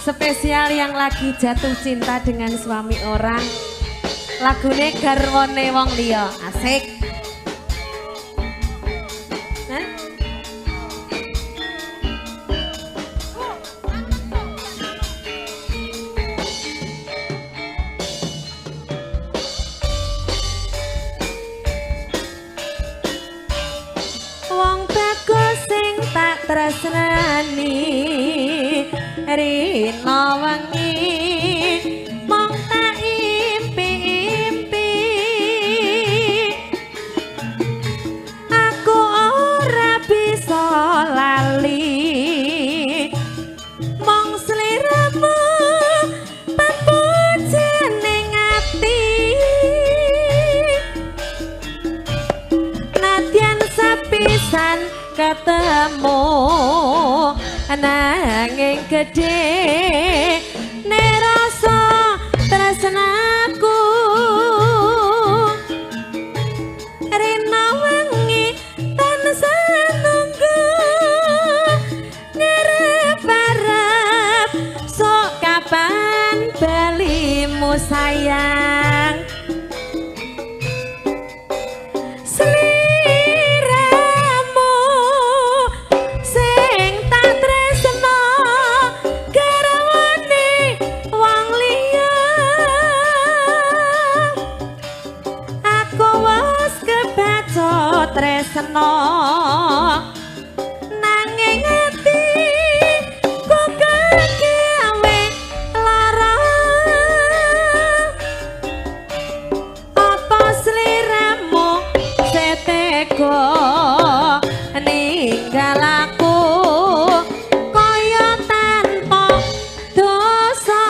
Spesial yang lagi jatuh cinta dengan suami orang. Lagune garwane wong liya. Asik. Hah? Wong bagus sing tak tresnani rina wengi mong tak impi-impi, aku ora bisa lali mong sliramu pepujane ati. Nadyan sepisan ketemu nanging gedhe ne rasa tresnaku, rina wengi tansah nunggu ngarep-arep sok kapan balimu sayang. Sliramu sing tak tresno garwane wong liya, aku wis kebaca tresno nanging ati kok kegawe lara. Apa sliramu setega ninggal aku kaya tanpa dosa,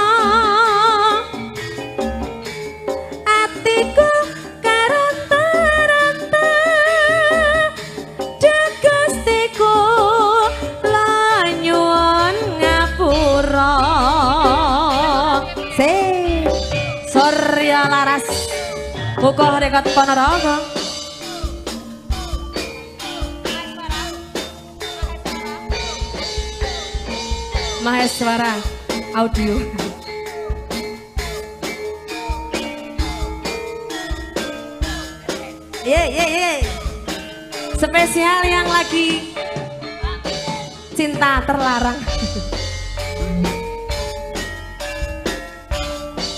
atiku karanta-ranta duh Gustiku la nyuwun ngapura. Se Surya Laras Bukoh Rekod Ponorogo. Maheswara Audio. Ye ye ye. Spesial yang lagi cinta terlarang.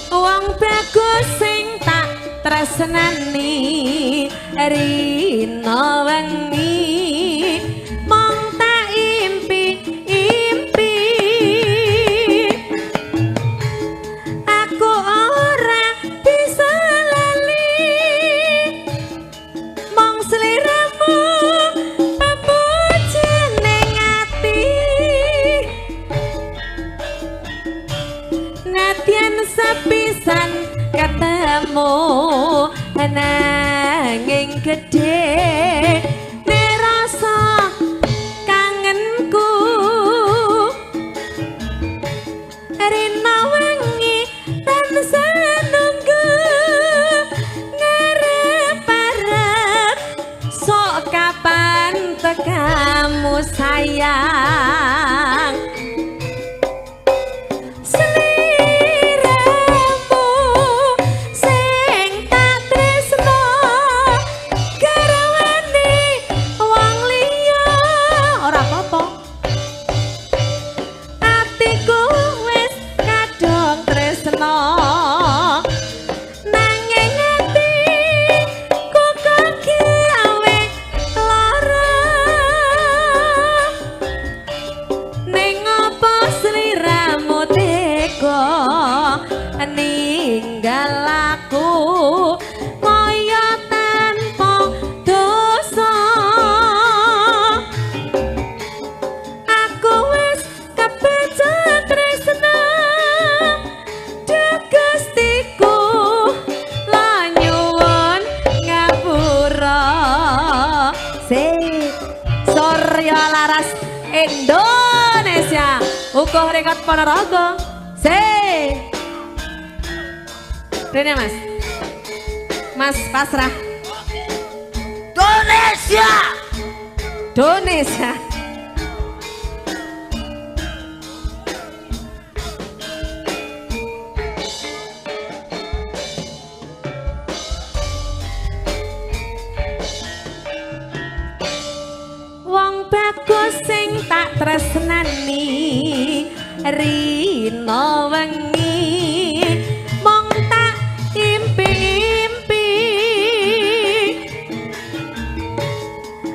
Wong bagus sing tak tresnani rina wengi mong tak impi-impi, aku ora bisa lali mong sliramu pepujane ati. Nadyan sepisan ketemu nanging gedhe ne rasa kangenku, rina wengi tansah nunggu ngarep-arep sok kapan tekamu sayang. Sliramu sing tak tresno garwane wong liya, ora apa-apa atiku wis kadung tresno nanging atiku kegawe lara. Ning apa sliramu tega ninggal aku kaya tanpa dosa, aku wis kebaca tresno duh Gustiku la nyuwun ngapura. Se Surya Laras Indonesia Ukoh Rekod Ponorogo. Se Rene Mas, Mas pasrah. Indonesia. Indonesia. tresnani rina wengi mong tak impi-impi.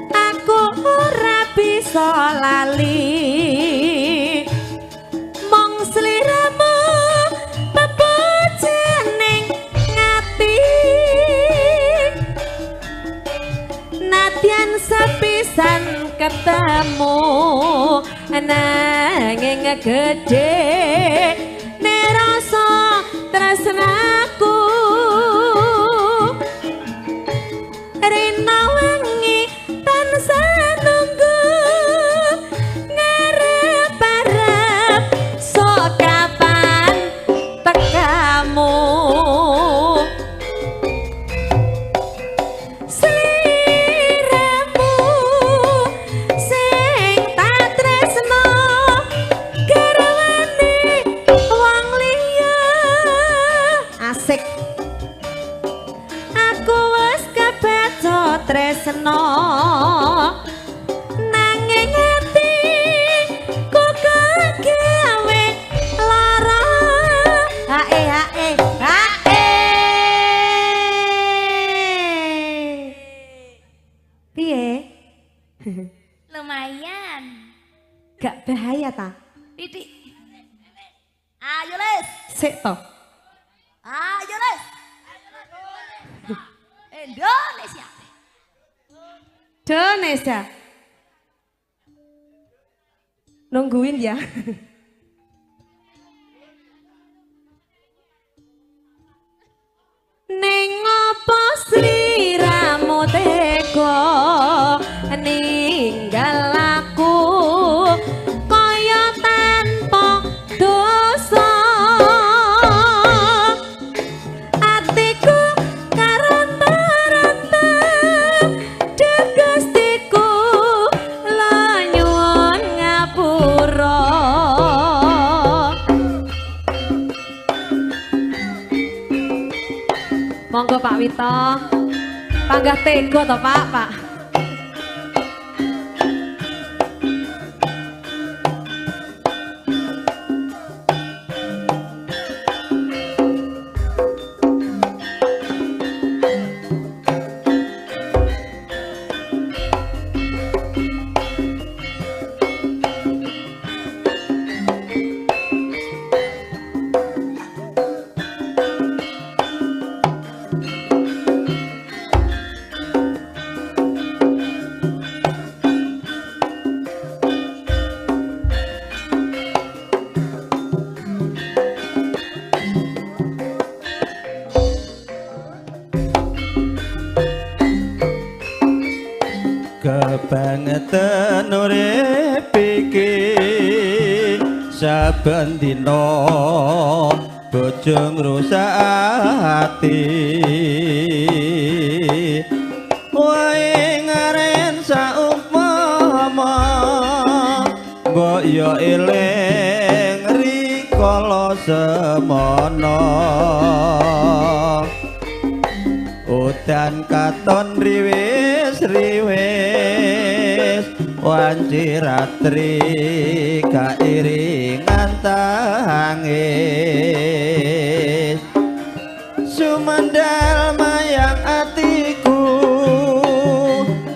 Aku ora bisa lali mong sliramu pepujaning ngati. Nadyan sepisan ketemu nanging gedhe ne rasa tresnaku. Rina wengi tansah nunggu ngarep-arep sok kapan tekamu. Sliramu sing tak tresno garwane wong liya. Asik. Aku wis kebaca tresno nanging ati kok kegawe lara. Hae hae hae. Piye? Lumayan. Gak bahaya ta? Titik. Ayo Les. Sik to. Ayo Les. Indonesia. Indonesia. Nungguin ya. Ning opo sliramu tega ninggal aku kaya tanpa dosa. Atiku karonta-ronta duh Gustiku la nyuwun ngapura. Monggo Pak Wito. Panggah tega to Pak, Pak. Kebangetan urip iki saben dina bojo ngrusak ati. Wae ngaren saumpama mbok yo eling rikala semono. Udan katon riwis riwis wanci ratri kairingan tangis. Sumendal mayang atiku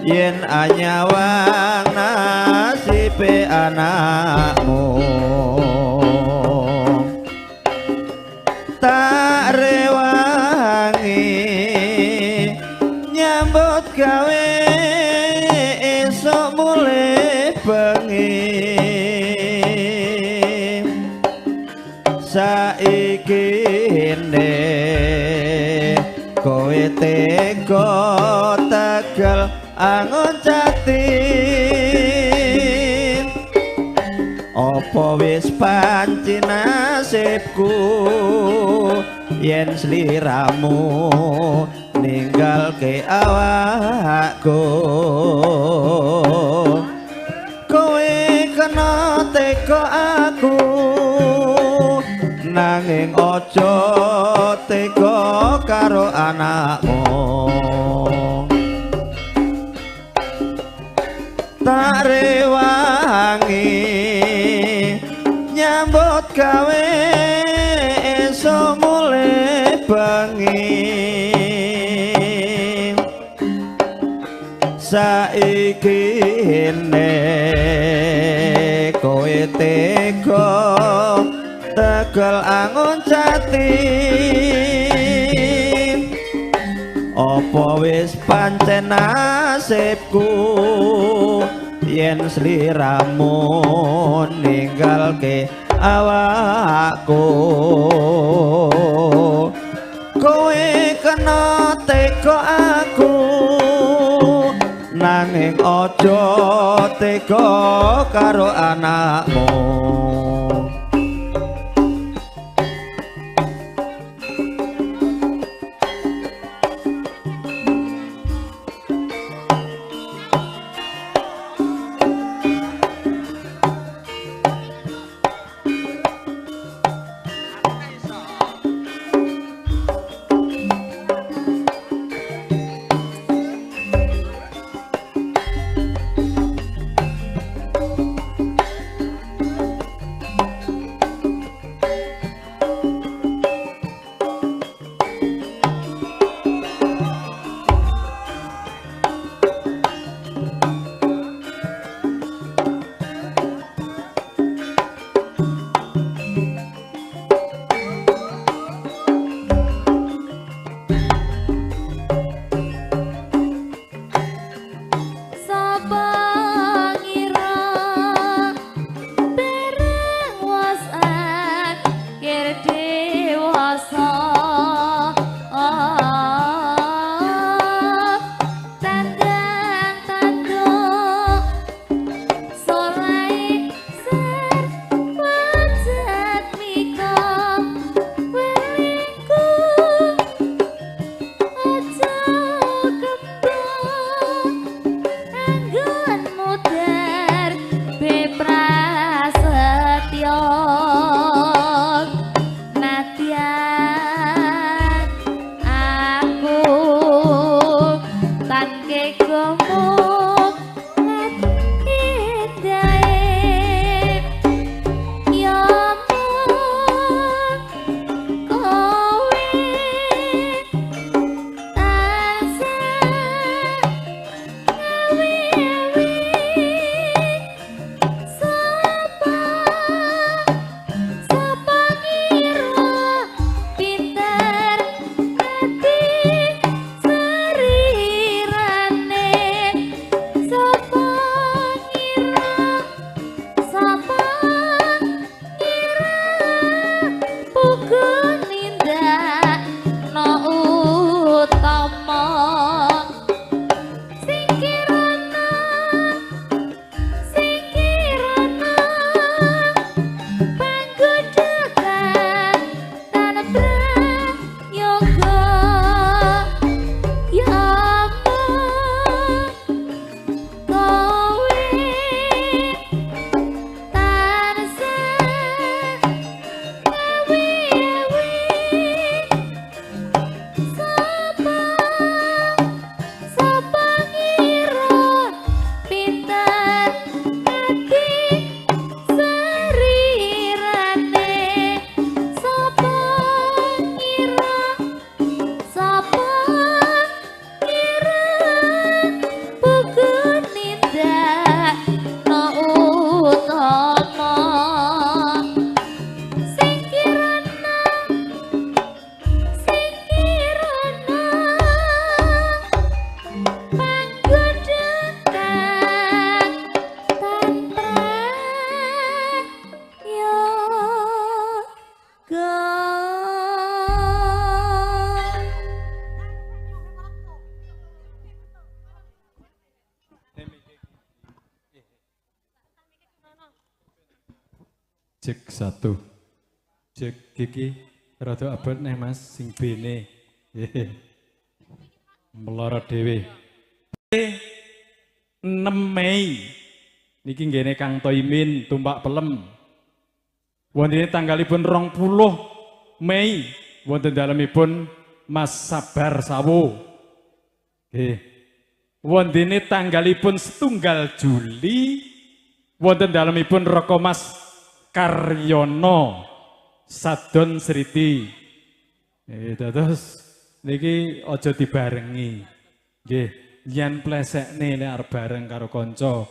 yen anyawang nasibe anakmu. Tak rewangi nyambut gawe esuk mulih bengi. Saiki ne kowe tega tegel angon jati. Apa wis panci nasibku yen sliramu ninggalke awakku. Kowe kena tega aku nanging aja tega karo anakmu. Tak rewangi Saiki ne kowe tega tegel angon jati, apa wis pancen nasibku yen sliramu ninggalke awakku. Kowe kena tega aku, nanging aja tega karo anakmu. Cek satu. Cek gigi rada abot nih Mas sing bene. Melorot dhewe. 6 Mei niki nggene Kang Toimin tumpak pelem. Wontene tanggalipun 20 Mei wonten dalemipun Mas Sabar Sawo. Nggih. Wontene tanggalipun 1 Juli wonten dalemipun Roko Mas Karyono Sadon Sriti. Terus niki aja dibarengi. Nggih. Yen plesekne nek arep bareng karo kanca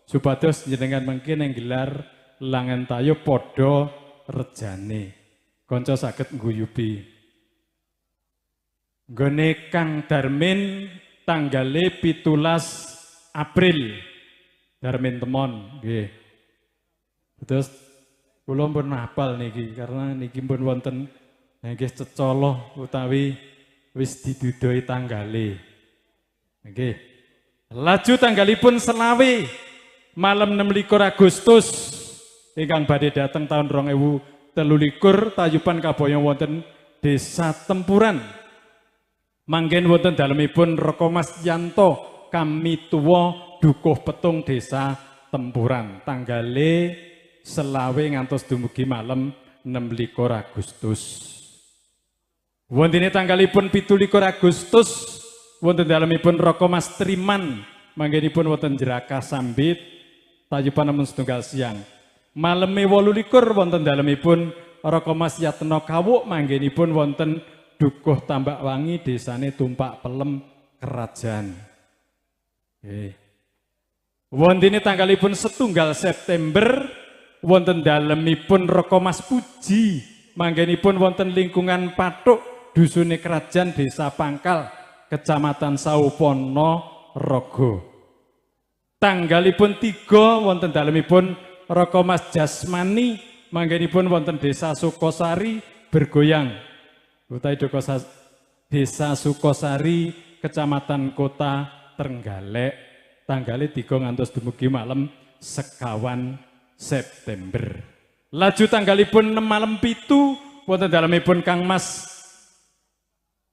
supados jenengan mengke ning gelar langen tayub padha rejane. Kanca saged ngguyubi. Nggone Kang Darmin tanggale 17 April. Darmin Temon nggih. Terus kula pun hafal niki karena niki pun wonten nggih cecoloh utawi wis didudoi tanggale. Nggih. Laju tanggalipun 25 malam 26 Agustus ingkang badhe dateng tahun 2023 tayuban kaboyong wonten Desa Tempuran. Manggen wonten dalemipun Raka Mas Yanto Kamituwa Dukuh Petung Desa Tempuran. Tanggale 25 ngantos dumugi malam 26 Agustus. Wontene tanggalipun 27 Agustus wonten dalemipun Raka Mas Triman manggenipun wonten Jerakah Sambit tayuban namun setunggal siang. Maleme 28 wonten dalemipun Raka Mas Yatno Kawuk manggenipun wonten Dukuh Tambak Wangi desane Tumpak Pelem Kerajaan. Nggih. Wontene tanggalipun 1 September wonten dalemipun Raka Mas Puji manggenipun wonten lingkungan Pathuk Dusune Kerajaan Desa Pangkal Kecamatan Saupono Rogo. Tanggalipun 3 wonten dalemipun Raka Mas Jasmani manggenipun wonten Desa Sukosari Bergoyang utawi Desa Sukosari Kecamatan Kota Trenggalek tanggale 3 ngantos dumugi malam 21 September. Laju tanggalipun 6 malam 7 wonten dalemipun Kang Mas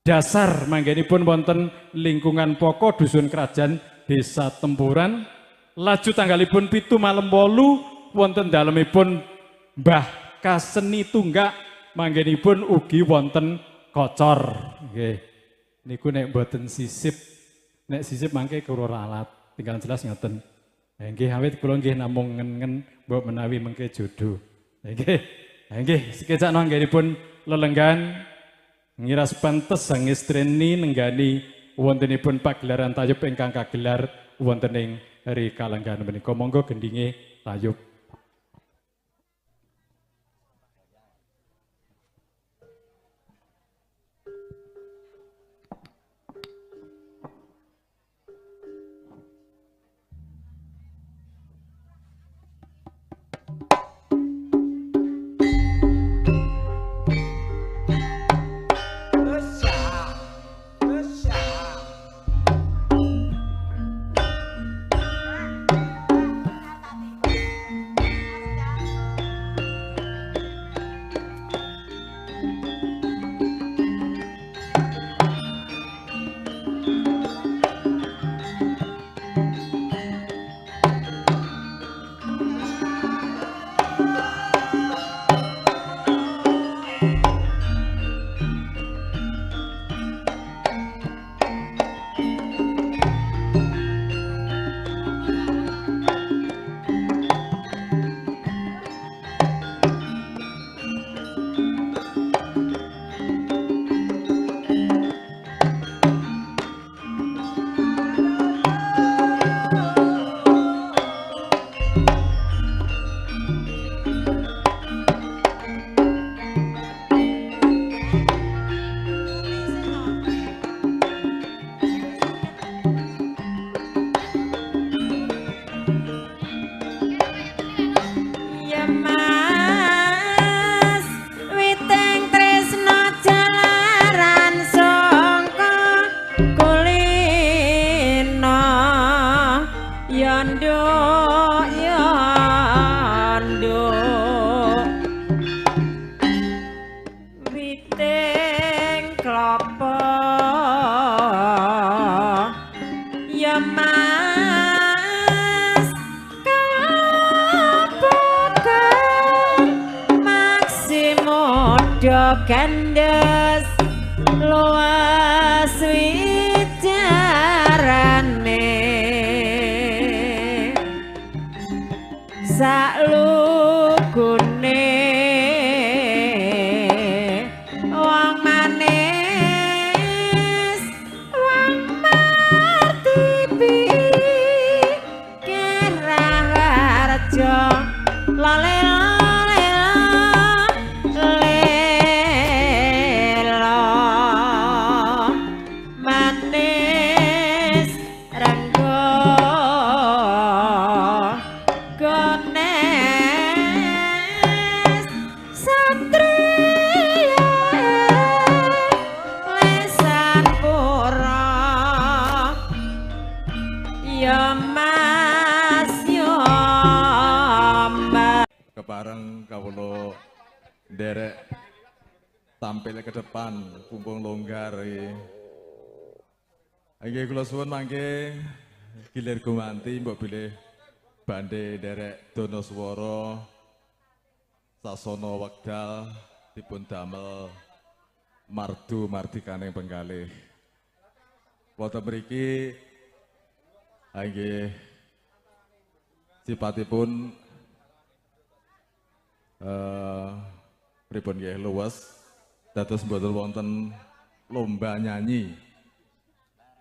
Dasar manggenipun wonten lingkungan Poko Dusun Kerajaan Desa Tempuran. Laju tanggalipun 7 malam 8 wonten dalemipun Mbah Kaseni Tunggak manggenipun ugi wonten Kocor. Nggih. Niku nek mboten sisip, nek sisip mangke kula ralat, tinggal jelas ngoten. Nggih awit kula nggih namung ngen-ngen mbok menawi mengke jodoh. Nggih. Nggih, sekecakno anggenipun lelenggan ngiras pantes sang estreni nenggani wontenipun pagelaran tayub ingkang kagelar wonten ing Ri Kalenggan menika. Monggo gendinge tayub. Kandes luas wicarane saklugune wong manis wong marti. Lela lela lela manis renggo gones satria lesan pura ya mas ya mbak. Kepareng kawula nderek tampil ke depan pumpung longgar iki. Nggih kula suwun mangke gilir gumanti mbok bilih bandhe nderek dana swara sasana wekdal dipun damel mardu mardikaning penggalih. Wonten mriki nggih sipatipun pripun nggih luwes dados mboten wonten lomba nyanyi.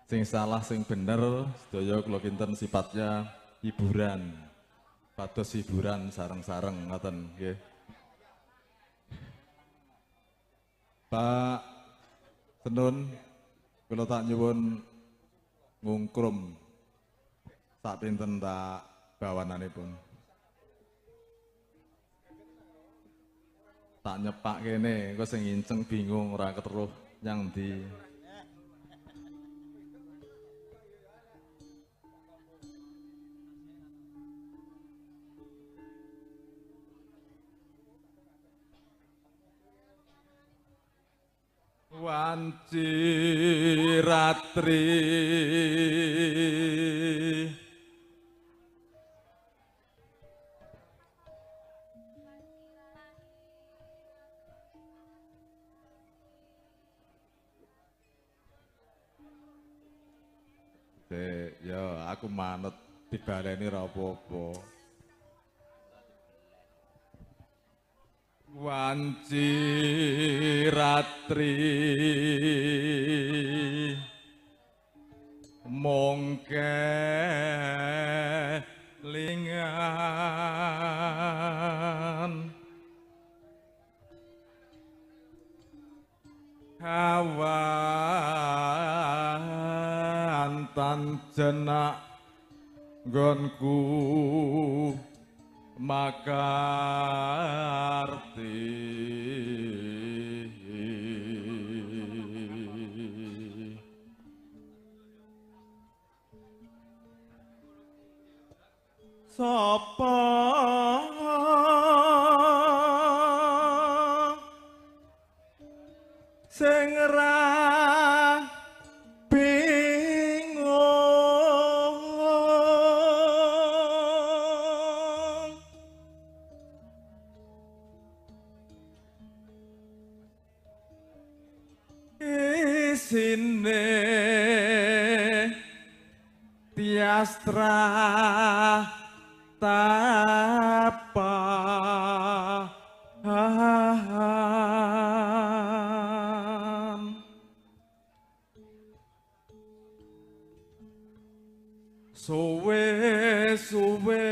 Sing salah sing bener sedaya kula kinten sifatnya hiburan. Pados hiburan sareng-sareng ngoten nggih. Pak Tenun kula tak nyuwun ngungkrum sak pinten tak bawananipun. Tak nyepak kene, engko sing nginceng bingung ora keteruh nyang ndi. Wanci ratri Dek, ya aku manut dibaleni ra apa-apa. Wanci ratri mung kelingan awan tan jenak nggonku makarti. Sapa sing ra bingung isine tiastra tapa suwe suwe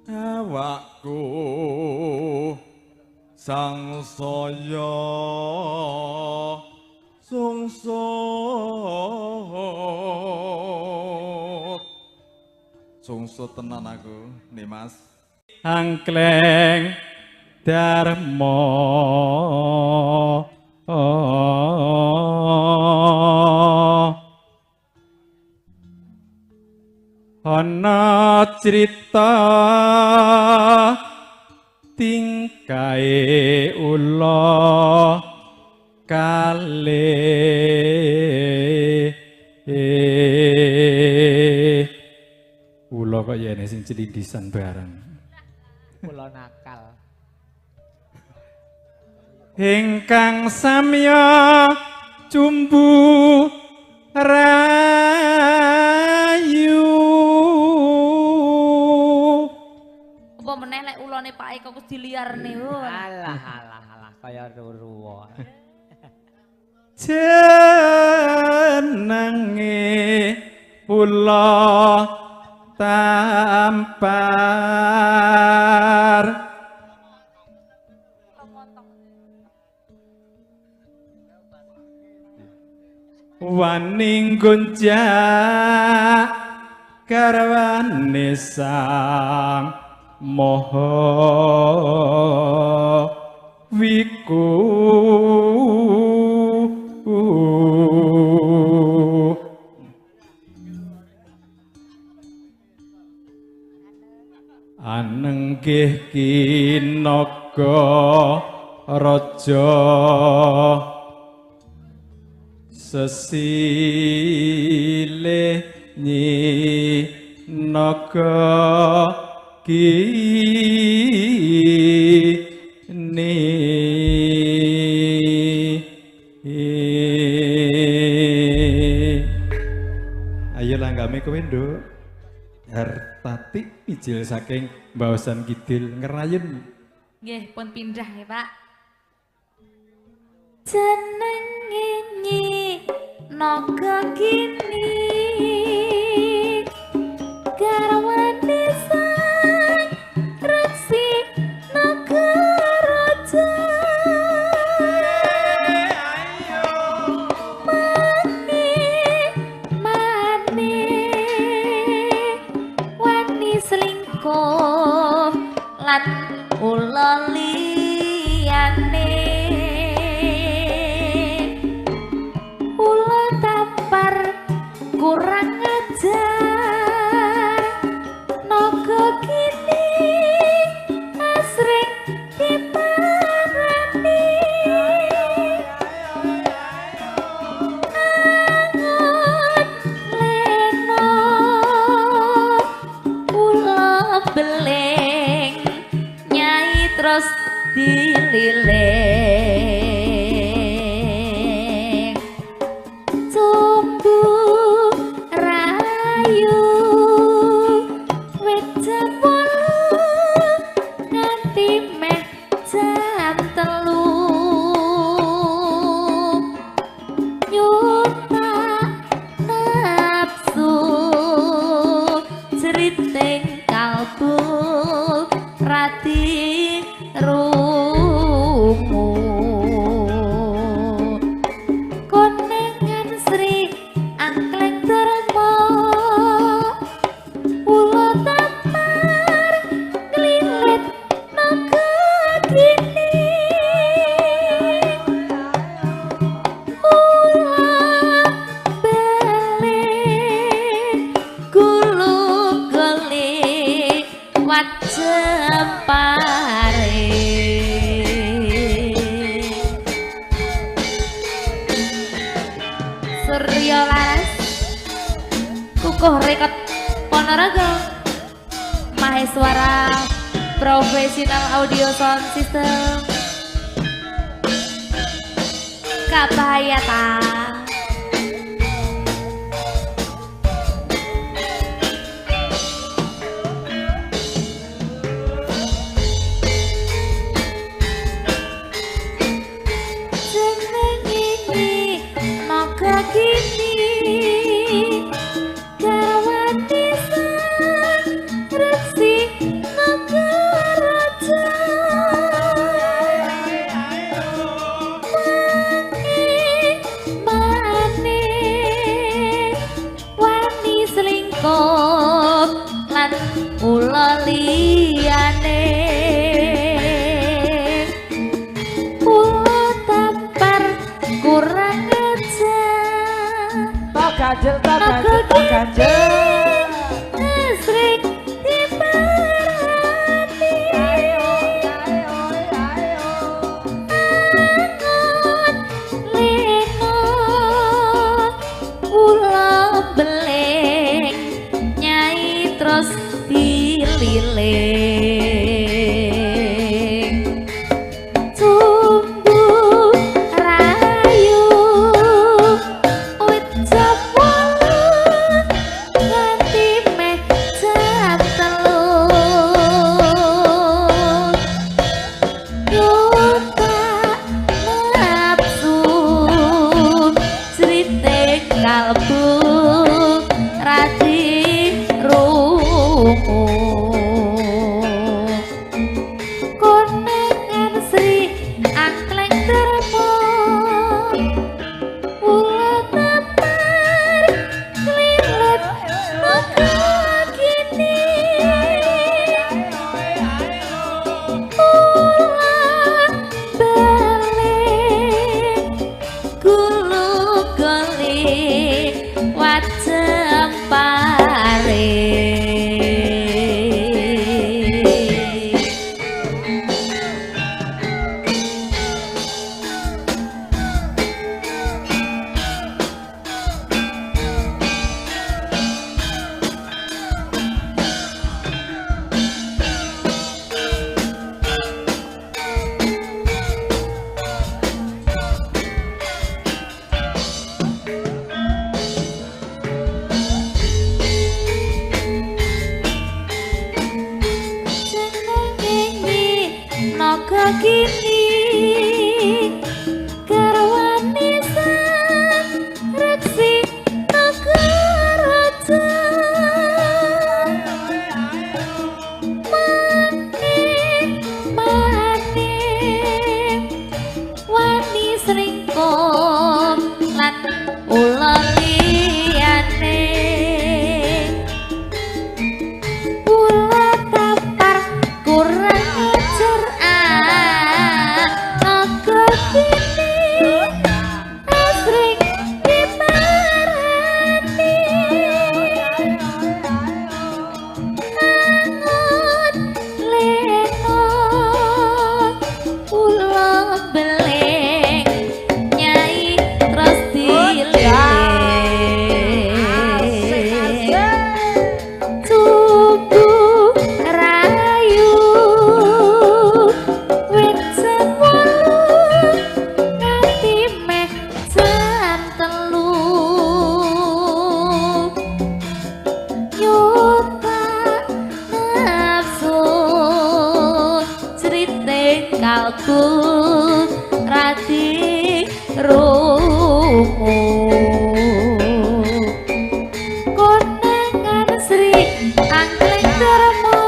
awakku sangsaya sungsut sungsut tenan aku Nimas. Angkleng Darmo ana crita tingkae ula kale ula kok yene sing clindisan bareng kula nakal ingkang samya cumbu rayu. Apa meneh lek ulane Pak Eko wis diliarne. Alah alah alah kaya ruruwa. Jenenge ula tampar. Wani gonjak garwane sang Maha Wiku. Anenggih kinaga raja sesilih nyi naga kini. Ayo langgame kowe, Nduk. Hartati ijil saking Bawasan Kidul Ngerayun. Nggih, pun pindah nggih, Pak. Jenenge nyi naga kini garwane sang resi naga raja. Mane mane wani selingkuh lan ula liyane. Ula tampar kurang ajar naga kini asring diparani. Angon leno ula beling nyai terus dililing. Tumbu rayu wit jam 8 nganti meh jam 3. Nyutak nafsu jeriting kalbu radi rungu. Konengan Sri Angkleng Darma ula tampar nglilit naga kini. Ula beling gulu geli wajempare. Surya Laras Kukuh Rekod Ponorogo Maheswara Profesional Audio Sound System Kabayata. Jenenge nyi naga kini garwane sang resi naga raja. Mane mane wani selingkuh lan ula liyane. Ula tampar kurang ajar Tok ganjel, tok ganjel, tok ganjel. asring diparani. Angon leno ula beling nyai terus dililing. Tumbu rayu wit jam 8 nganti meh jam 3. Nyutak nafsu jeriting kalbu radi rungu. naga kini garwane sang reksi naga raja maning maning wani sringkung lan ula liyane kula tapar kurang ajar naga kini asring diparani angon leno kula beling nyai terus dililing tubuh rayu wit 8 nganti meh jam 3 nyuta nafsu crite kalbu radi rumu konangan Sri Angling Darma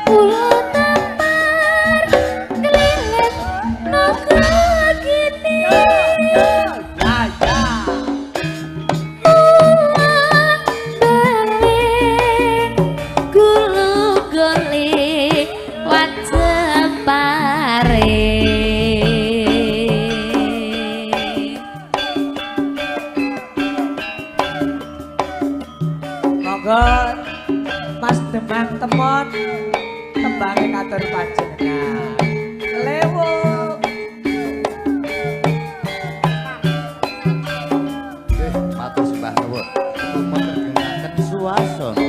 kula tampar ngelilit naga kini ulang beling gulu goli wajepare. Monggo Mas Demang Temon tembange katur panjenengan. Lewuk. Nggih, matur sembah nuwun. Kumatergengaken suasana.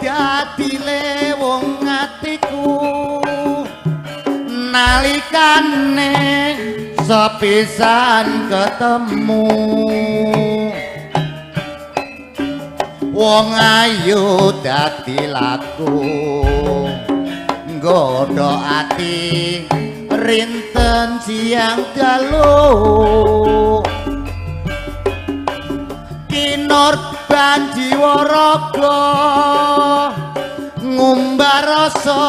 Dadi lewung atiku nalikane sepisan ketemu wong ayu dadi laku nggodha ati rinten siang dalu kinorban jiwa raga ngumbar rasa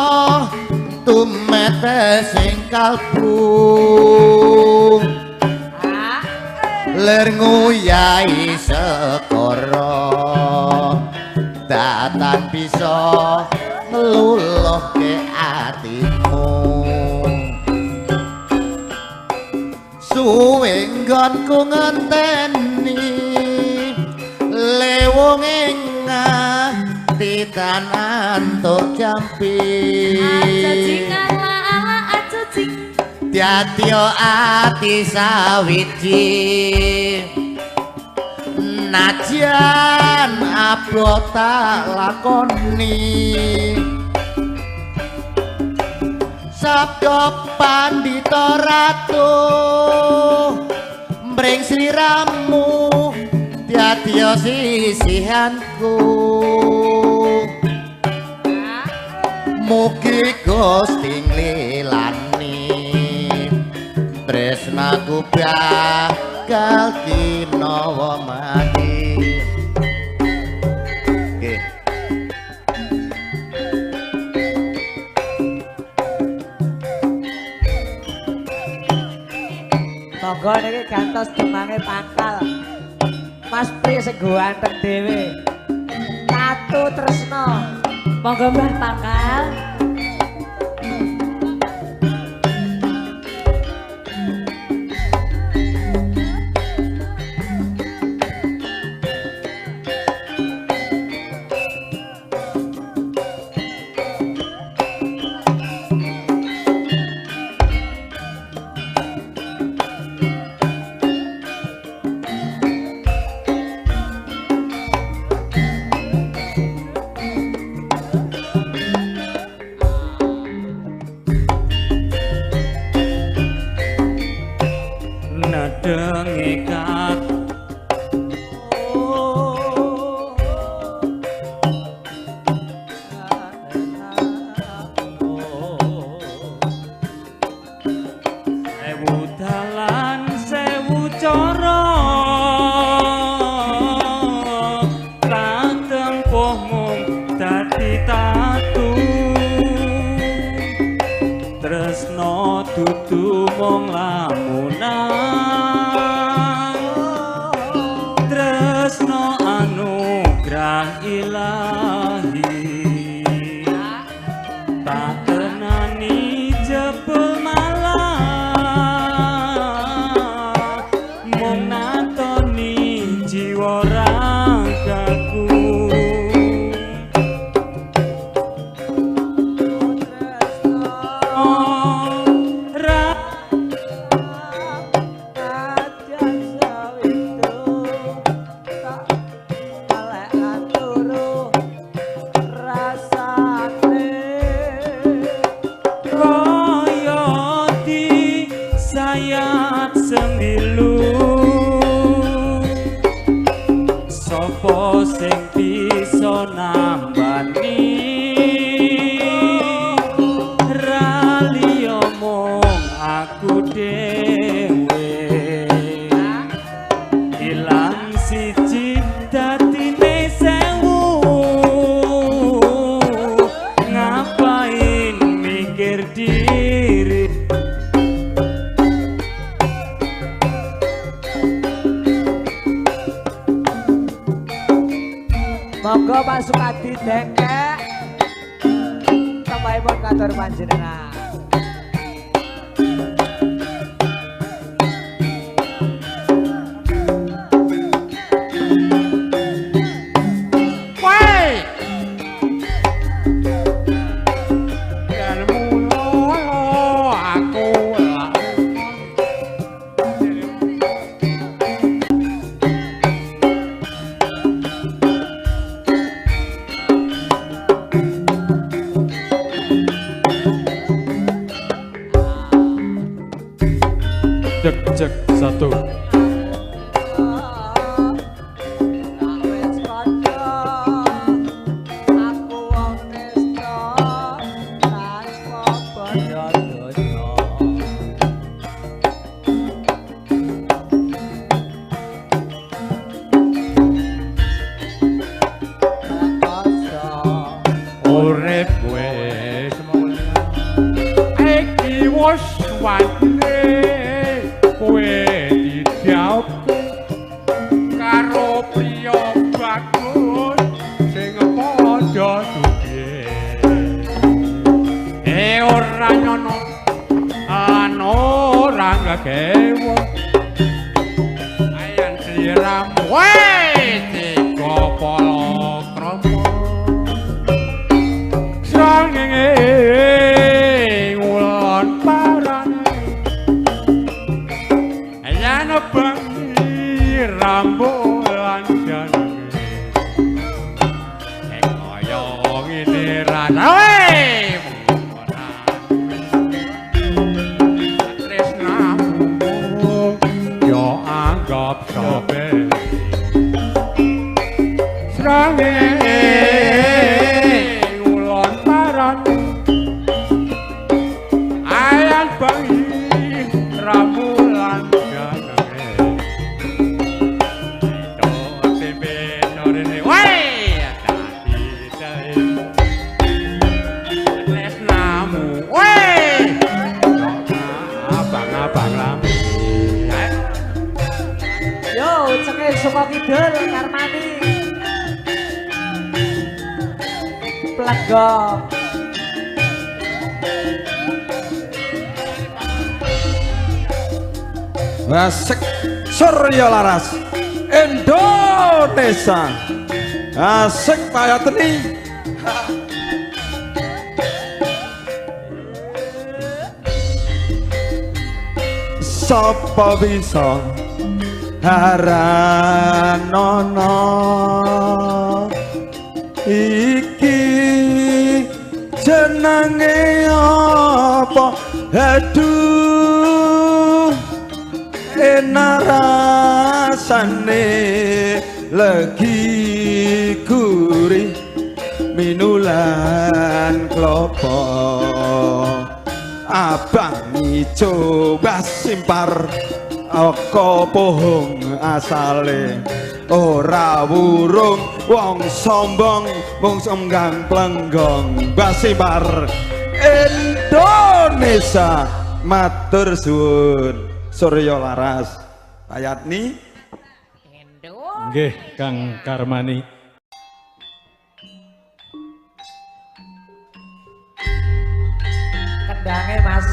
tumete sing kalbu lir nguyai sekara datan bisa ngluluhke atimu suwe nggonku ngenteni lewung ing ati tan antuk jampi Aja jing ala ala aja jing dadi ati sawiji najan abot tak lakoni sabda pandhita ratu mring sliramu dadi sisihanku mugi Gusti nglilani tresnaku bakal dinawa mati. Nggih. Monggo niki gantos demange pangkal. Mas Pri sing ganteng dhewe. Tatu Tresno. Monggo Mbah Pangkal. Dudu mung lamunan, tresno anugrah ilahi. Tak tenani jebul malah mung natoni jiwa ragaku. Monggo Pak Sukadi dengkek tembahipun katur panjenengan. Cek satu. Urip wis mulya iki wis wani kowe dijauhke karo priya bagus sing padha sugih. Ora nyono lan ora ngegewo ayan sliramu wae tiga palakrama srengenge ngulon parane yen bengi rambulan jenenge kaya ngene rasane tresnamu yo anggap sope srengenge ngulon parane ayan bengi rambulan jenenge itu tempe sorene wae dadi tresnamu wae abang-abang lambe. Yo cengek saka kidul Karmani. Plegok. Asik Surya Laras Indonesia. Asik payateni. Sapa bisa haranono iki jenenge apa? Aduh enak rasane legi gurih minulan klopo abang ijo basimpar aka pohong asale ora wurung wong sombong mung senggang plenggong basimpar Indonesia. Matur suwun Surya Laras. Payatni. Nggih, Kang Karmani. Kendange Mas.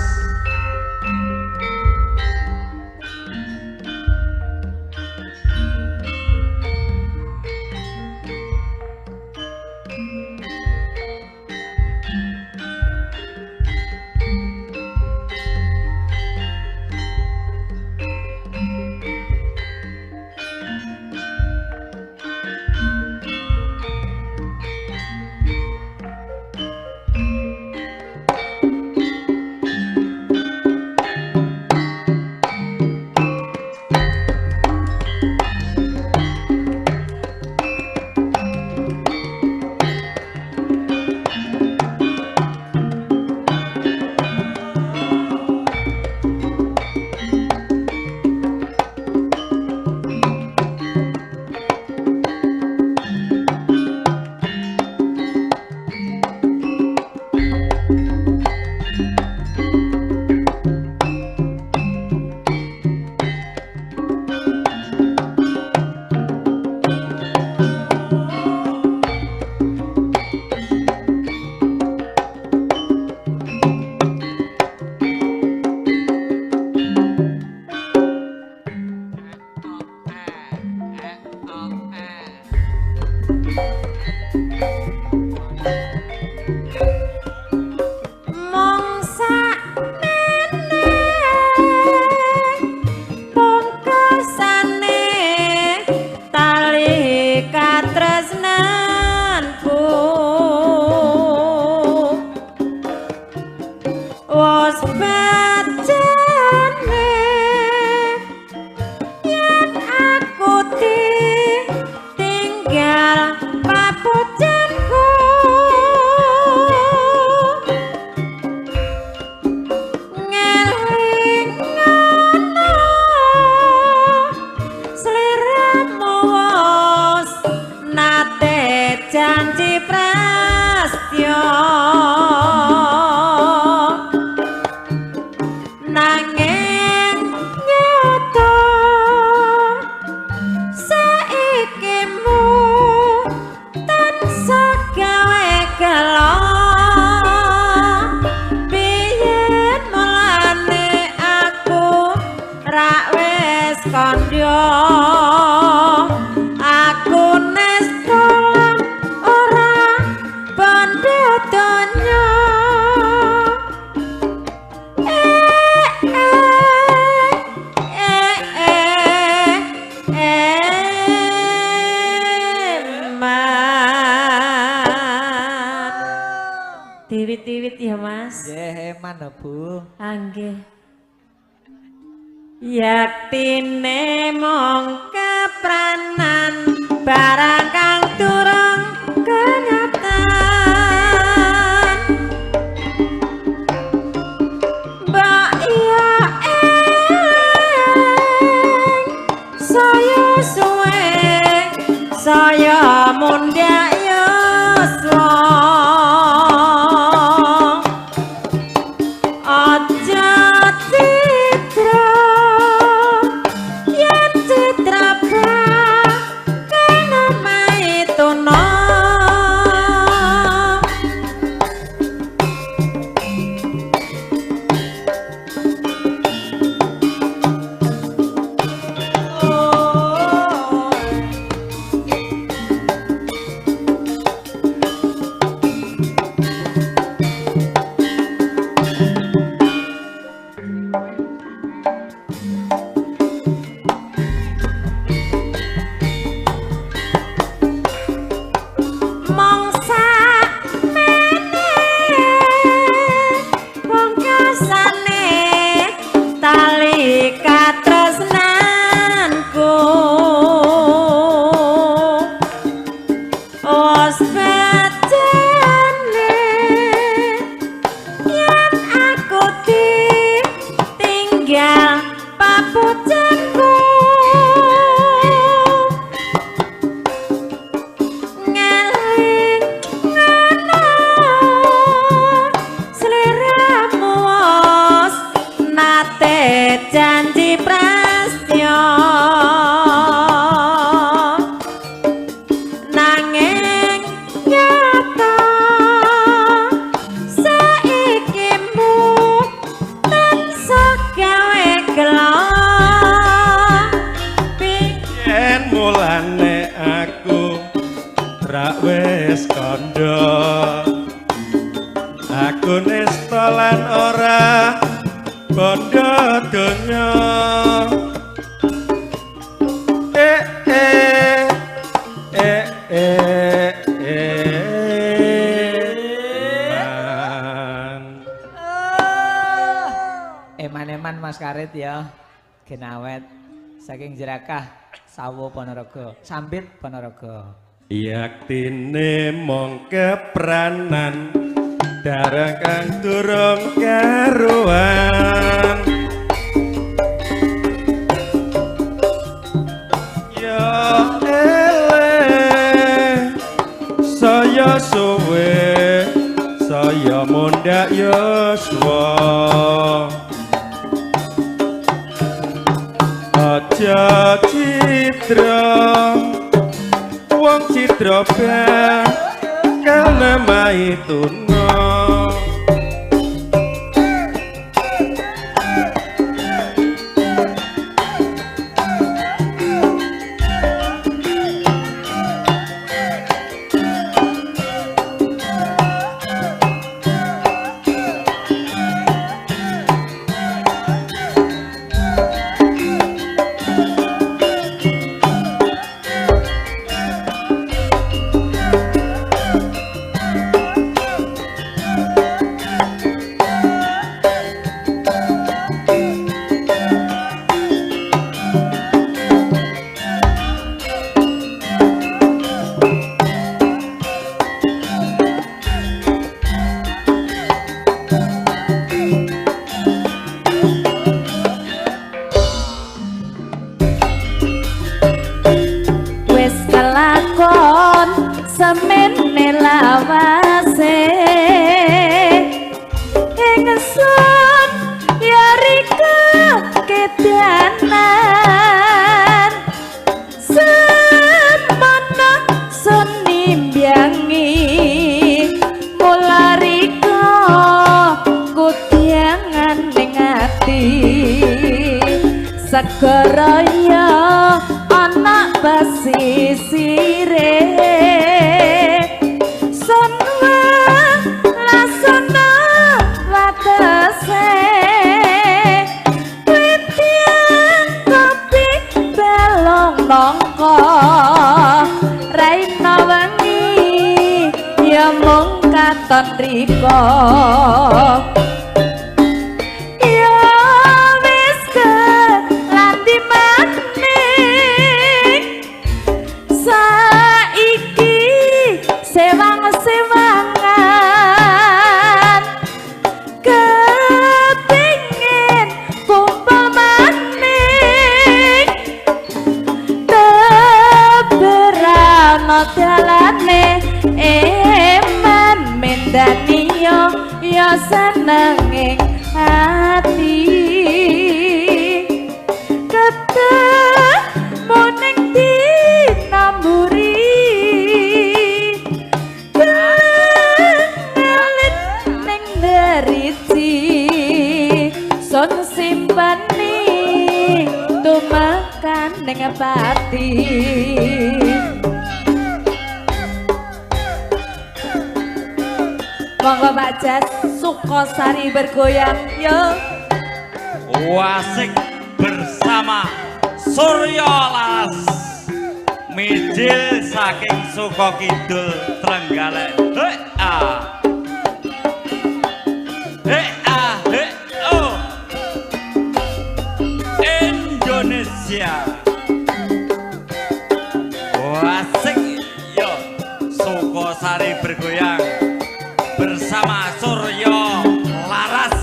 Diwit-diwit ya Mas. Nggih, eman lho Bu. Nggih. Yaktine mung kepranan barang kang durung kenyataan. Mbak iya eng saya suwe saya mundhak yuswa. bondo. Aku nesta lan ora bondo donya. Eh eh eh eh eh. Eman-eman Mas Karit ya. Genawet saking Jerakah Sawo Ponorogo, Sambit Ponorogo. Yaktine mong kepranan darah kang durung karuan. Ya ele saya suwe saya mundhak yuswa. Aja citra wong citra bakal nemahi tuna. Semene lawase ingsun ya rika kedanan semono sun nimbangi mula rika kudyangan ning ati segara ya ana pesisire. Nongko raina wengi ya mung katon rika ya wis kelandi maning saiki sewang-sewangan kepingin kumpul maning teberano dalane eman mendaniyo ya senenging ati ketemu ning dina mburi ngalit ning deriti son simpani tumakan ning pati. Monggo Pak Jas, Sukosari bergoyang yo. Wasik bersama Suryo Laras mijil saking Suko Kidul Trenggalek. He a he a he o Indonesia. Wasik yo Sukosari bergoyang bersama Suryo Laras.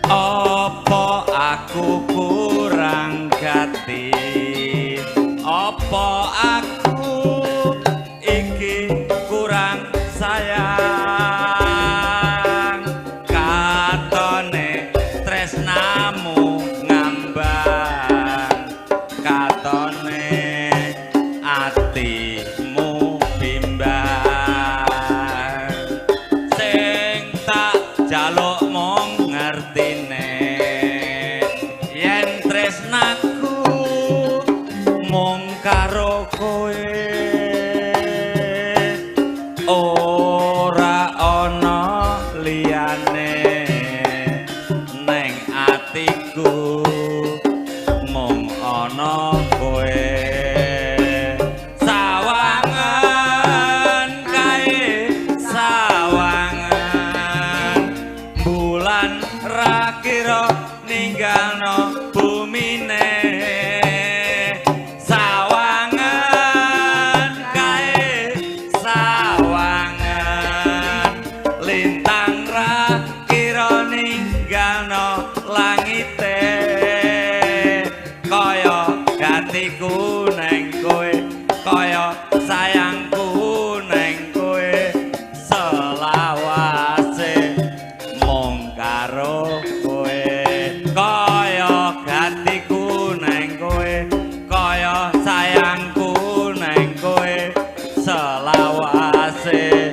Apa aku kurang gati? Apa aku iki kurang sayang? Katone tresnamu ngambang, katone atimu bimbang. Selawase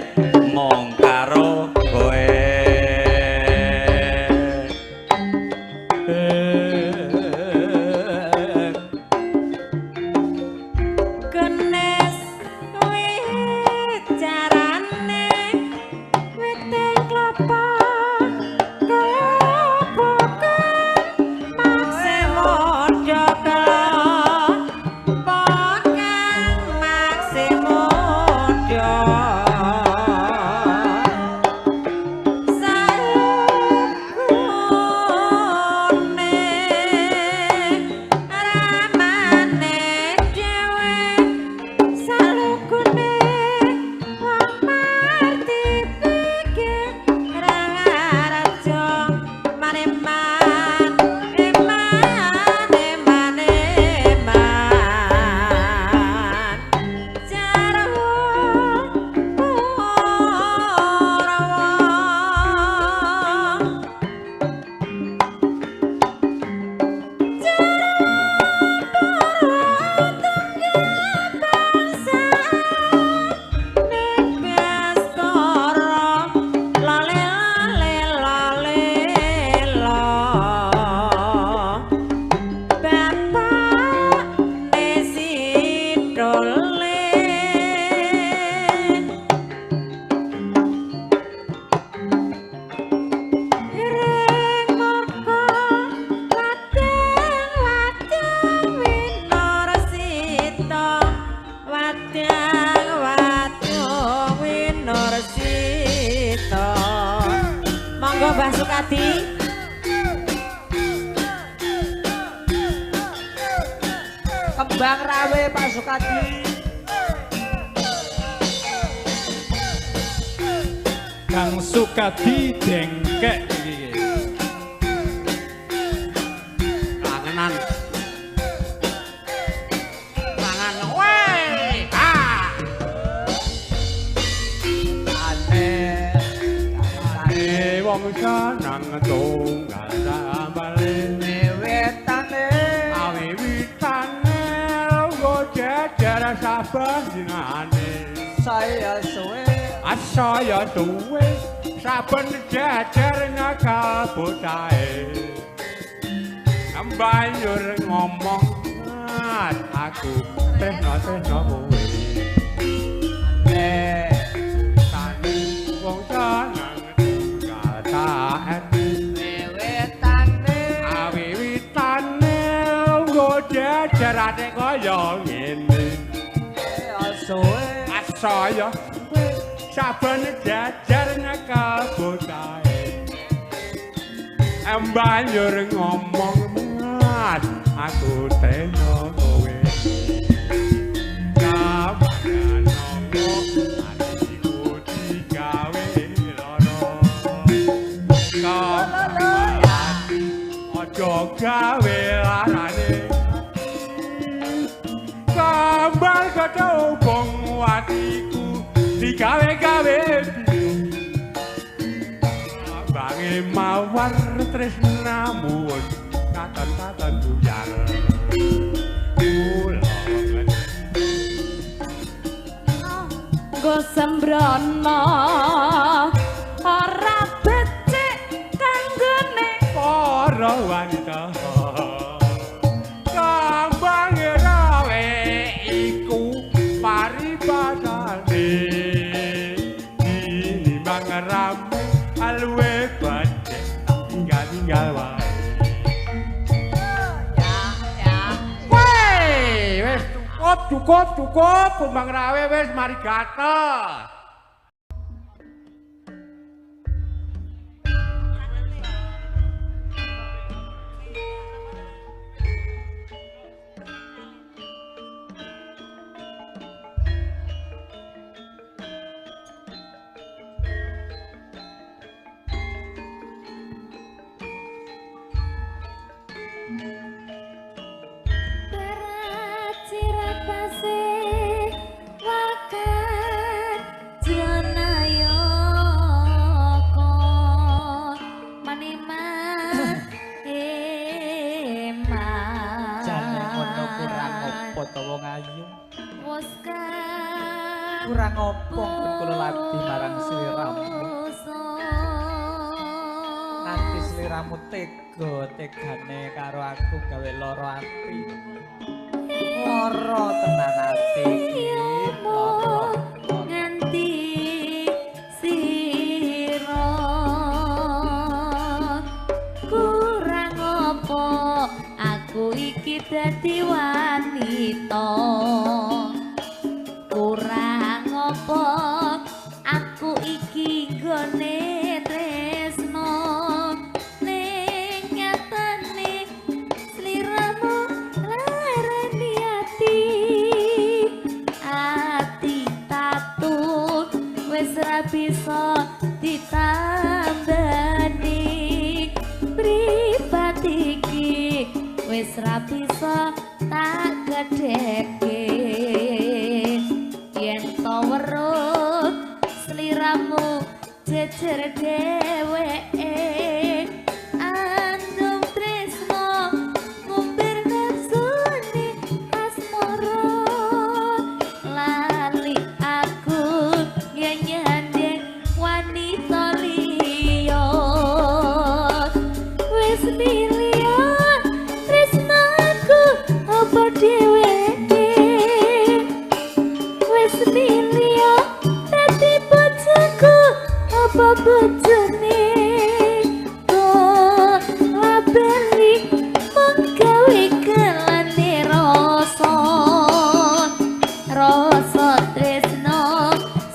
mung karo kowe. Kenes wicarane weteng klopo kelopokan makse modho kelopokan makse modho salukune ramane dhewe salukune wong marti pikir raja maneman eman eman eman jarwo purawa. Monggo Mbah Sukadi. Kembang rawe Pak Sukadi. Kang Sukadi dengkek iki. Kangenan. Kangen weh. Ah. Ane Ane wong seneng tunggal sambale wewetane awiwitane lungguh jejer saben dinane. Saya suwe Asaya suwe saben jejer ngakal bocahe. Banjur ngomong aku tresno-tresno kowe. Tani wong seneng tunggal saeti wewetane awiwitane lungguh jejer ate kaya ngene. Suwe Asaya suwe saben jejer nyekel bocahe. Banjur ngomong aku tresno kowe. Kapan nopo atiku digawe lara. Kapan aja gawe larane. Kembang kecubung atiku digawe-gawe Bange mawar tresnamu katon-katon buyar. Kula Nggo sembrono ora becik kanggone para wanita. Kambange rawe iku paribasane tinimbang rame aluwe becik tinggal-tinggal wae. Weh, wis cukup cukup cukup kumbang rawe wis mari gatel. Cirat pasih wakat Apa kula latih marang sliramu? Nganti sliramu tega tegane karo aku gawe lara ati. Lara tenan ati iki, lara. Nganti sira kurang apa aku iki dadi wanita, kurang apa aku iki nggone tresno, ning nyatane sliramu larani ati, ati tatu wis ra bisa ditambani, mripat iki wis ra bisa tak gedheke, yen to weruh sliramu jejer dheweke, andum tresno ngumbir nafsune asmara, lali aku yen nyandeng wanita liya, wis milion tresnaku apa dheweke, wis milion dadi bojoku apa bojone, kok labeli mung gawe kelane rasa, rasa tresno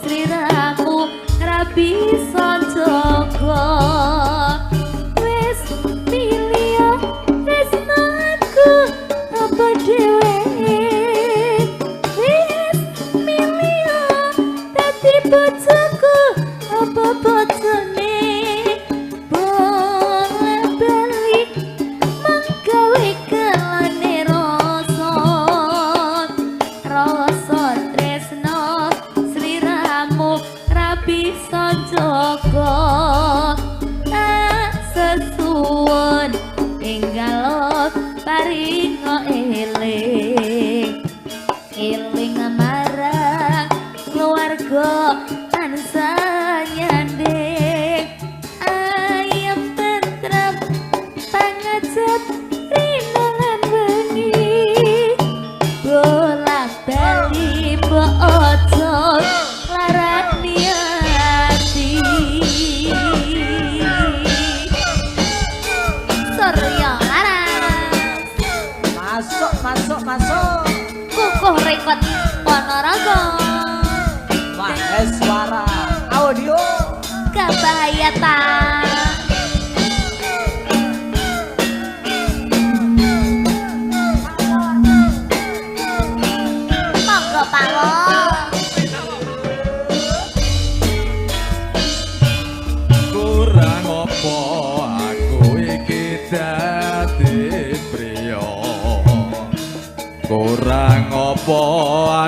sliramu ra bisa jaga, wis milion tresnaku apa dheweke, wis milion dadi bojoku apa bojone, bola bali mung gawe kelane rasa, rasa tresno sliramu ra bisa jaga, tak sesuwun enggal paringa eling, eling marang keluarga tansah nyandeng, ayem tentrem pangajap rino lan wengi, bolak bali mbok aja larani ati. Surya Laras Masuk, masuk, masuk. Kukuh Rekod Ponorogo, Maheswara Audio. Kebayatan. Monggo Pak Wo. Kurang apa aku iki dadi priya, kurang apa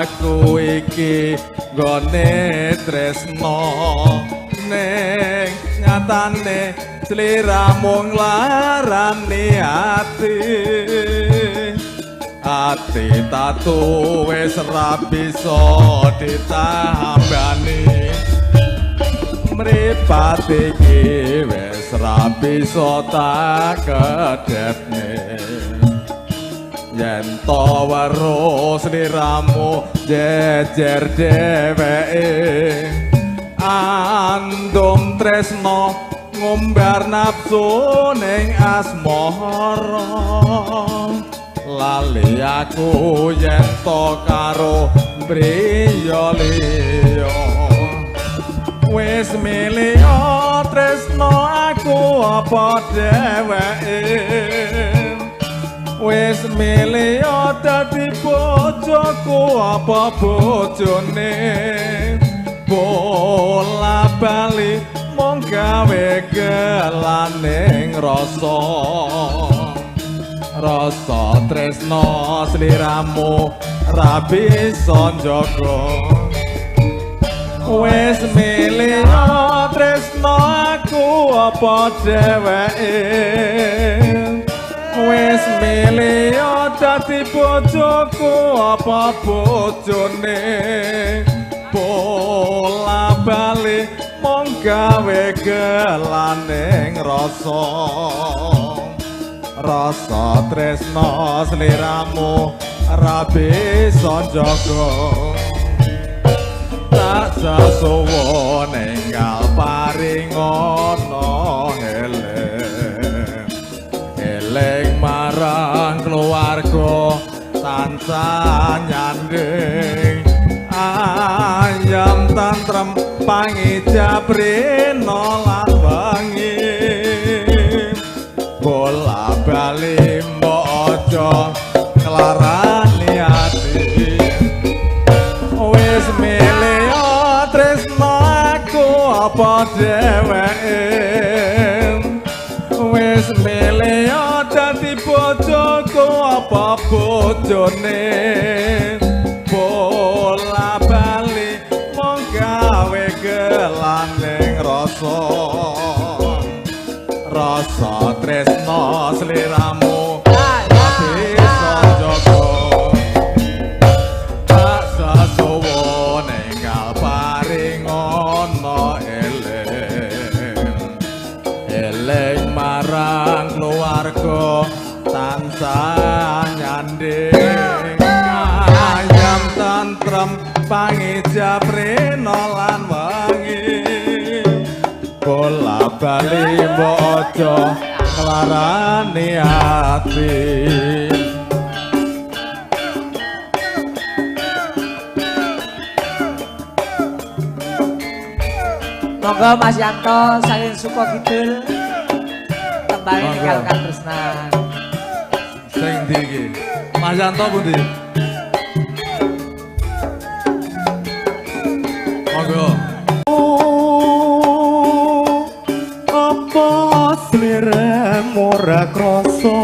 aku iki nggone tresno, ning nyatane sliramu nglarani ati, ati tatu wis ra bisa ditambani, mripat iki wis ra bisa tak kedhepne, yen to weruh sliramu jejer dheweke, andum tresno ngumbar nafsu ning asmara, lali aku yen to karo priya liya, wis milih tresno aku apa dheweke, wis milih dadi bojoku apa bojone, bola bali mung gawe gelaning rasa, rasa tresno sliramu ra bisa njaga, wis milih tresno aku apa dheweke, wis milih dadi bojoku apa bojone. Bola bali mung gawe gelaning rasa. Rasa tresna sliramu ra bisa njaga. Tak sasuwa ninggal paringono eling. Eling marang keluarga tansah nyanding. Ayam tentrem pangijab rina lan wengi. Bola bali mbok aja nglarani ati. Wis milih tresna aku apa dheweke. Wis milih dadi bojoku apa bojone. Bola bali mung gawe gelaning rasa. Rasa tresna sliramu ora bisa njaga. Tak sasuwa ninggal paringono eling. Eling marang keluarga tansah nyanding. Ayam tentrem pangijab rina lan wengi. Bola bali mbok aja nglarani ati. Monggo Mas Yanto saking Suko Kidul tembang ninggal katresnan. Sing ndi iki? Mas Yanto pundi? Monggo. Apa sliramu ora krasa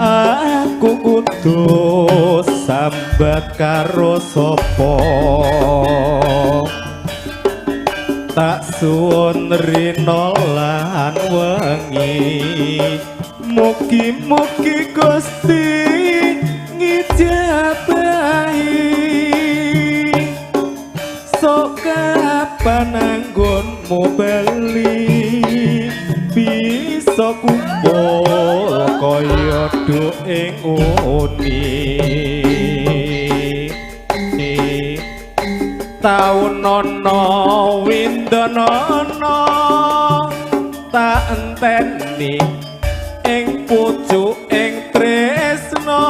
aku kudu sambat karo sapa. Tak suwun rina lan wengi, mugi-mugi Gusti ngijabahi. Sok kapan anggonmu bali bisa kumpul kaya do ing uni. Taun ana windana tak enteni ing pucuking tresna.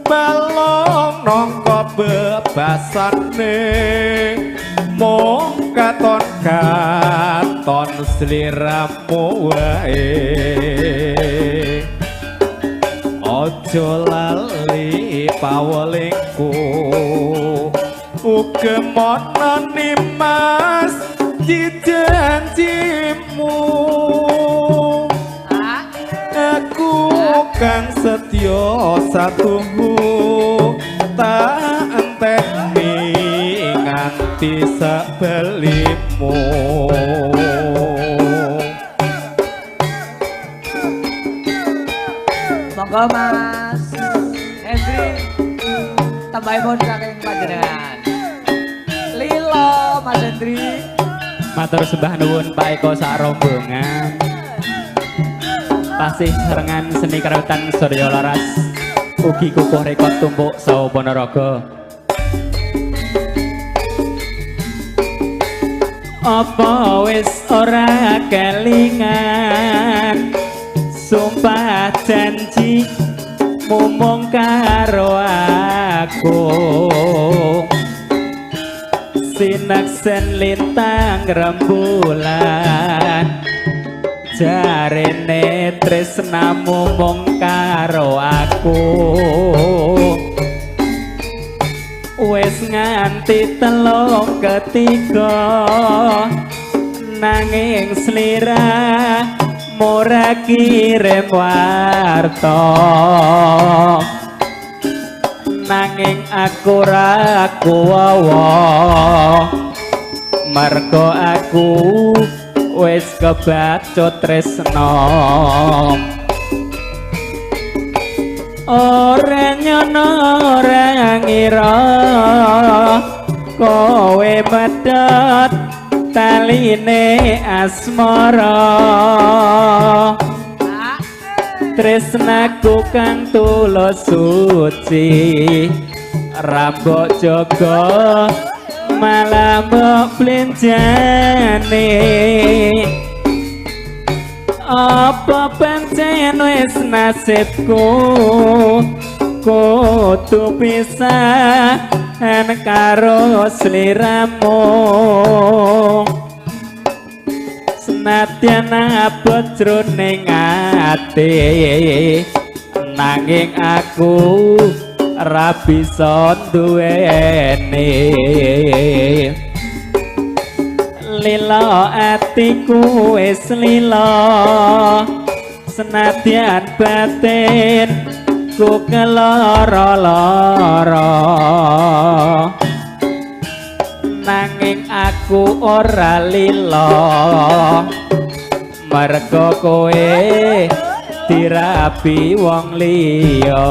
Balung nangka bebasane mung katon katon sliramu wae. Aja lali pawelingku ugemono nimas janjimu. Aku kang setya satuhu tak enteni nganti sabalimu. Monggo Mas Hendri tambahipun saking panjenengan. Lilo Mas Hendri. Matur sembah nuwun Pak Eko sak rombongan. Pasih serengan seni karawitan Surya Laras ugi kukuh rekod tumpuk saha Ponorogo. Apa wis ora kelingan sumpah janji mumung karo aku. Sinaksen lintang rembulan jarene tresnamu mung karo aku. Wis nganti telung ketiga nanging slira ora kirim warta. Nanging aku ra kuwawa mergo aku wis kebacut tresna. Ora nyono ora ngira kowe medhot taline asmara. Tresnaku kang tulus suci rambok jaga malah mbok blenjane. Apa pancen wis nasibku kudu pisahan karo sliramu. Senadyan abot jroning ati nanging aku ra bisa duweni. Lila atiku wis lila senadyan batin ku keloro-loro nanging aku ora lila mergo kowe dirabi wong liya.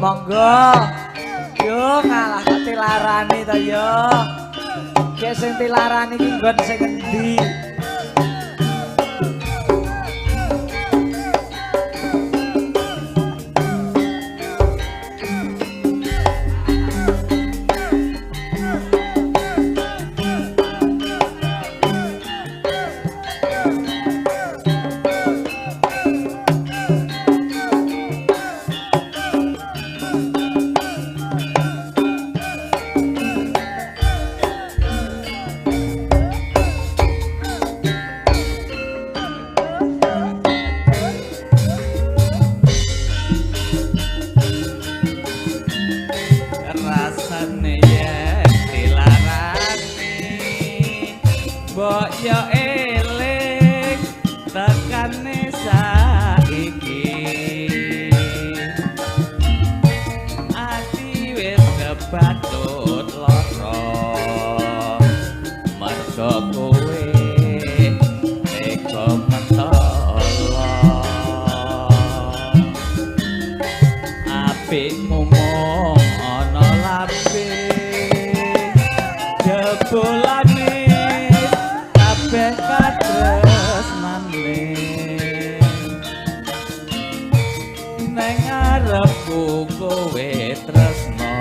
Monggo. Yo ngalah kok tilarani to yo. Ki sing tilarani iki nggon sing endi? Rasane yen dilarani mbok yo eling tekane saiki ati wis kebatut lara mergo kowe tega mentolo apikmu mung ana lambe jebulane kabeh katresnane neng ngarepku kowe tresno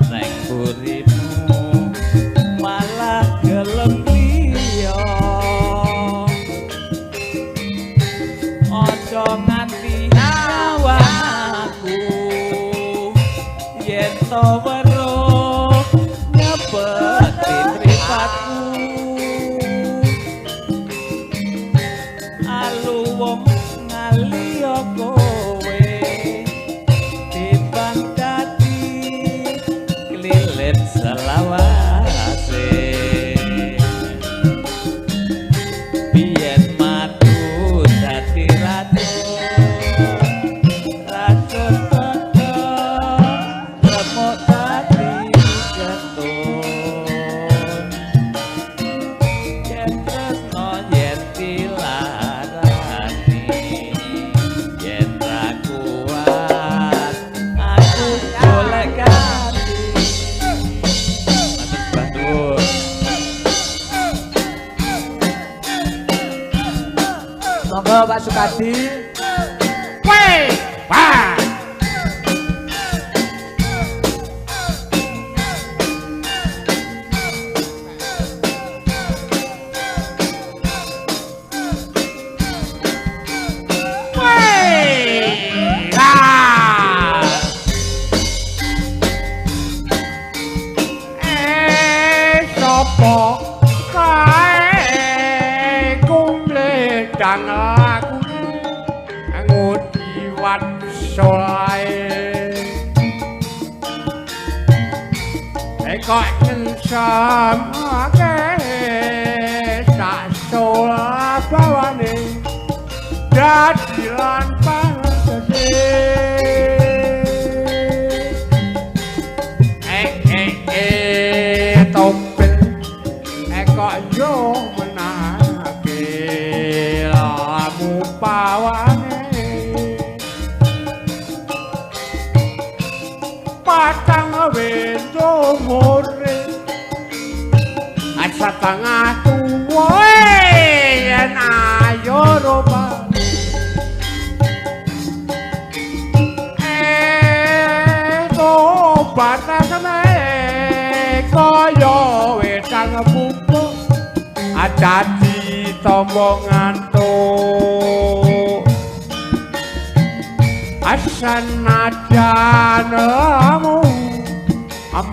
neng burimu malah gelem liya aja nganti awakku yen to weruh nyepeti mripatku alu wong ngaliya kowe timbang dadi klilit selawase biyen matu dadi racun racun padha remuk dadi ketun yen tresno yen dilarani yen ra kuat aku golek ganti. Matur nuwun. Monggo Pak Sukadi. Weh, wah. Weh, ah. Eh, sapa kae kumledang laku ngudiwat solae kok ngensamake sak sola bawane dadi lan pantese. Eh eh eh topel kok yo Dadi tombo ngantuk senajan lemu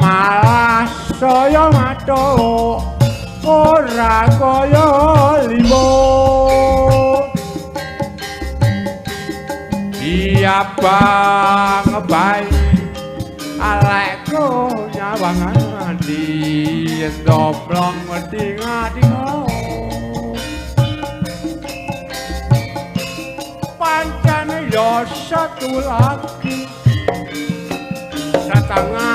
malah saya matuk ora kaya limo. Diabang bayi alekku nyawang andi ndomblong dinga-dinga pancen ya satu lagi setengah.